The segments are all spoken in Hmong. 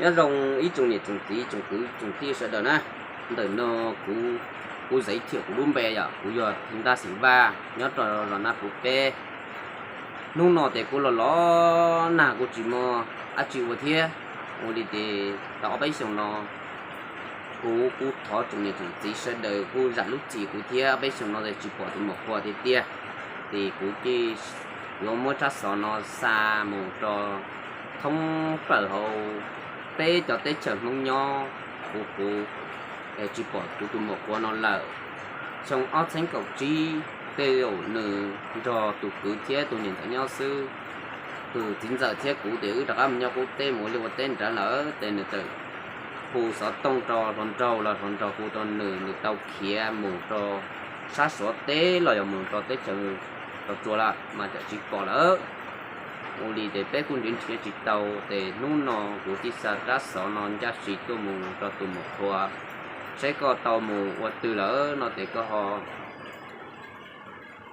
Nyob zoo ib tsoom niam tsoom txiv tsoom kwv tsoom tij sawv daws na. Ntawm no kuv, kuv zais thiam kuv lub npe yom, kuv yog Thee Ntaj xeem Vaj nyob rau zos Naj Puv Peb. Hnub no ces kuv los los nag kuv tsis muaj dab tsi ua thiab, ua li ces tau ob peb xyoos no kuv kuj thov tsoom niam tsoom txiv sawv daws kuj zam lub txim kuv thiab, ob peb xyoos no ces tsis pom tus muam Qhua tiag tiag. Ces kuv ces yuav muab tsab xov no xa mus rau thoob plaws hauv peb cov teb chaws Hmoob nyob, kuv, kuv tsis pom kuv tus muam Qhua no lawm. Xyoo ob txhiab kaum tsib tej zaum nws nrog tus kwv thiab tus niam ntxawm nyob xwb. Tus txiv ntxawm thiab kuv ces wb rov qab mus nyob qub teb mus ua liaj ua teb nrad lawm ces nws txawm hu xov tooj rau hluas nraug los hluas nraug hu rau nws, nws tau khiav mus rau sab Suav teb los yog mus rau teb chaws Los Tsuas lawm mas txawm tsis pom lawm. Ua li ces peb kuj nrhiav nrhiav tsis tau ces hnub no kuv thiaj xa tsab xov no ncaj si tuaj mus rau tus muam Qhua, saib koj tau mus ua twg lawm no ces koj ho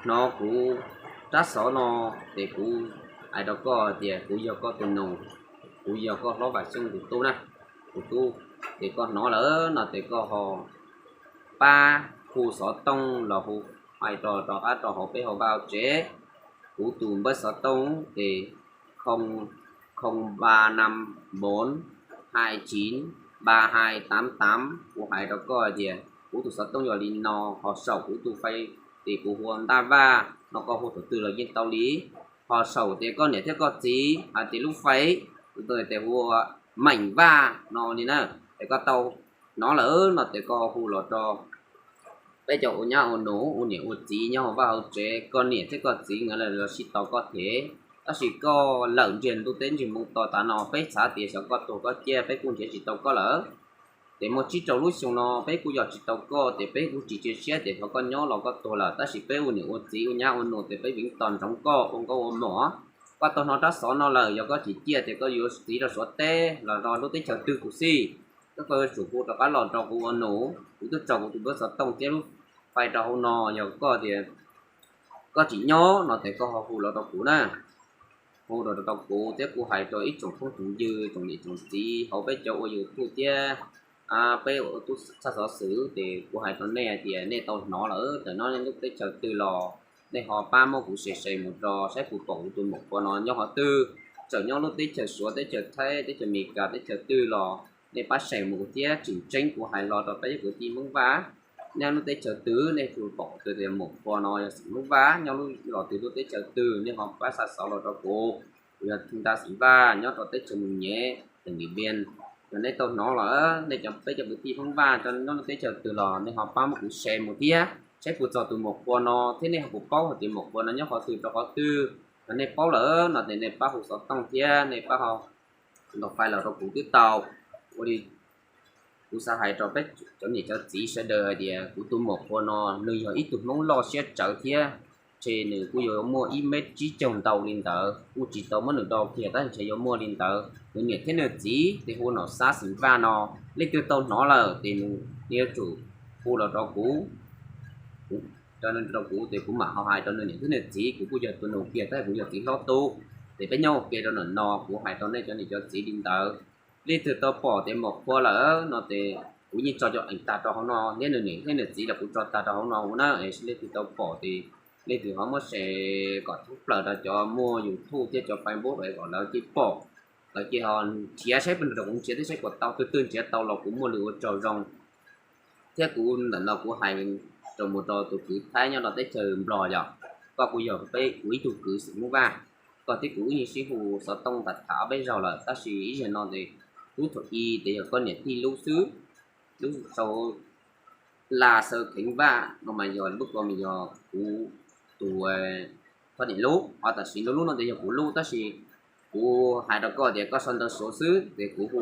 hnov kuv tsab xov no ces kuv hais rau koj tias kuv yog koj tus nus, kuv yog koj hlob Vam Xyooj tus tub na, tus tub. Ces koj hnov lawm no ces koj ho pab hu xov tooj los hu, hais rau rov qab rau hauv peb hauv vaj hauv tsev. Kuv tus npawb xov tooj ces không ba năm bốn hai chín ba hai tám tám. Kuv hais rau koj tias kuv tus xov tooj yog li no, ho saum kuv tus fai ces kuv hu ua Ntaj Vaj no, koj hu thaum twg los yeej tau li. Ho saum tias koj niam thiab koj txiv hais tias lub fai tes hu ua Meem Vaj no li na, ces koj tau hnov lawm no ces koj hu los rau peb cov ua nyab ua nus ua niam ua txiv nyob hauv vaj hauv tsev, koj niam thiab koj txiv nkawd los sib tau koj them. Tab sis koj lawm ntsiag ntuj teb ntsiag moo to tav no, peb xav tias xyov koj tuag koj ciaj, peb kuj nrhiav tsis tau koj lawm. Ces muaj tsib rau lub xyoo no peb kuj yog tsis tau koj ces peb kuj tsis cia siab tias xyov koj nyob los koj tuag lawm, tab sis peb ua niam ua txiv ua nyab ua nus ces peb vim tos ntsoov koj ua nkauj ua muam. Koj tau hnov tsab xov no lawm, yog koj tsis ciaj tias koj yuav txiv rau Suav teb los rau lub teb chaws twg kuj xij, koj yuav tsum hu rov qab los rau kuv ua nus. Kuv twb tso kuv tus npawb xov tooj thiab lub fai rau hauv no, yog koj tias koj tsis nyob no ces koj ho hu los rau kuv na. Hu los rau kuv thiab kuv hais rau ib tsoom phooj tsoom ywg tsoom niam tsoom txiv hauv peb cov ua YouTube thiab peb ua tub txhaj xov xwm ces kuv hais rau nej hais tias nej tau hnov lawm, txawm nyob lub teb chaws twg los nej ho pab muab kuv share share mus rau saib kuv pom kuv tus muam Qhua no nyob qhov twg. Txawm nyob lub teb chaws Suav, teb chaws Thaib, teb chaws Amelikas, teb chaws twg los nej pab share mus thiab. Tseem ceeb kuv hais los rau peb cov kwv tij Hmoob Vaj, nej lub teb chaws twg nej tus pom tias muam Qhua no yog xeem Hmoob Vaj, nyob lub zos twg lub teb chaws twg nej ho pab xa xov los rau kuv. Kuv yog Thee Ntaj xeem Vaj nyob rau teb chaws Mus Nyem, teem Lis Npias. Yog nej tau hnov lawm, nej cov, peb cov kwv tij Hmoob Vaj nyob lub teb chaws twg los nej ho pab muab kuv share mus thiab saib puas txog tus muam Qhua no thiab nej ho puas paub hais tias muam Qhua no nyob qhov twg rau qhov twg. Yog nej paub lawm no ces nej pab hu xov tooj thiab nej pab ho ntaus fais los rau kuv twb tau. Ua li kuv xav hais rau peb cov niam cov txiv sawv daws hais tias kuv tus muam Qhua no nws yog ib tug Hmoob loj siab tsawv thiab, ntshe nws kuj yuav muaj ib mev tsib caug ntau li ntawd, kuj tsis tau muab nws do kiag tab ntshe yuav muaj li ntawd. Nws niam thiab nws txiv ces hu Nom Xab xeem Vaj no, leej twg tau hnov lawm ces nws yuav tsum hu los rau kuv, rau kuv ces kuv mam ho hais rau nws niam thiab nws txiv. Kuv kuj yog tus nus kiag tab kuv yog txiv hlob tub. Ces peb nyob ua ke rau ntawm no, kuv hais rau nej cov niam cov txiv li ntawd. Leej twg tau pom tias muam Qhua lawm no ces kuv yeej tso cov eem tag rau hauv no, thiab nws niam thiab nws txiv los kuv tso tag rau hauv no ua na. Es leej twg tau pom ces leej twg ho muab share kom thoob plaws rau cov muaj YouTube thiab cov Facebook es kom lawv cia pom, lawv cia ho nrhiav saib puas nrog kuv nrhiav thiab saib puas tau, tus twg nrhiav tau los kuv muaj lwm ua tsaug zoo. Thiab kuv ntawm no kuv hais rau mus rau tus kwv Thaib nyob rau teb chaws Nplog yom, koj kuj yog peb kuv ib tug kwv xeem Hmoob Vaj, koj thiab kuv wb yeej sib hu xov tooj tham tham ob peb zaug lawm, tab sis ib zaug no ces lub thaum i ces yog koj niam tij lub xwb, lub sau Las Xaw Kheev Vaj no mas yog lub ko mas yog kuv tus thoj niam lub, ho tam sim no lub no ces yog kuv lub, tab sis kuv hais rau koj tias koj sau ntawv Suav xwb ces kuv hu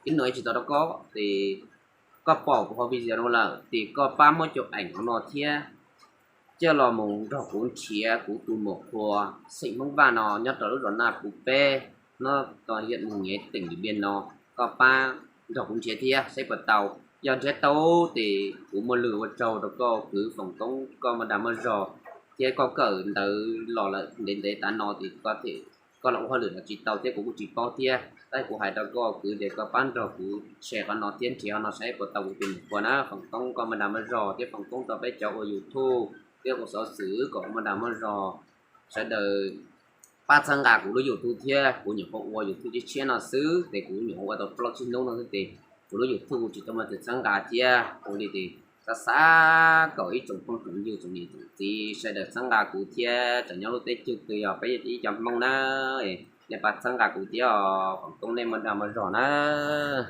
ib no ib tsis tau rau koj ces koj pom kuv qhov video no lawm ces koj pab muab cov eem no thiab coj los mus nrog kuv nrhiav kuv tus muam Qhua xeem Hmoob Vaj no nyob rau lub zos Naj Puv Peb, nyob rau hiam Mus Nyem teem Lis Npias no. Koj pab nrog kuv nrhiav thiab saib puas tau. Yog nrhiav tau ces kuv muaj lwm ua tsaug rau koj kwv foom koob koj muaj dag muaj zog, thiab koj kawm ntawv los lawm ntev ntev tav no ces koj thiaj koj los ua hauj lwm los tsis tau thiab kuv kuj tsis paub thiab. Tab sis kuv hais rau koj kwv tias koj pab nrog kuv share qhov no thiab nrhiav qhov no saib puas tau kuv tus niam pog na. Foom koob koj mob dag mob zog thiab foom koob rau peb cov ua YouTube thiab ua xov xwm kom mob dag mob zog. Sawv daws pab txhawb nqa kuv lub YouTube thiab, kuv nyuam qhuav ua YouTube tshiab tshiab no xwb ces kuv nyuam qhuav ua tau plaub tsib hnub no xwb ces kuv lub YouTube kuv tsis tau muaj tus txhawb nqa thiab. Ua li ces xav xav kom ib tsoom phooj tsoom ywg tsoom niam tsoom txiv sawv daws txhawb nqa kuv thiab, txawm nyob lub teb chaws twg yog peb yog ib cov Hmoob na, nej pab txhawb nqa kuv thiab os. Foom koob nej mob dag mob zog nawb.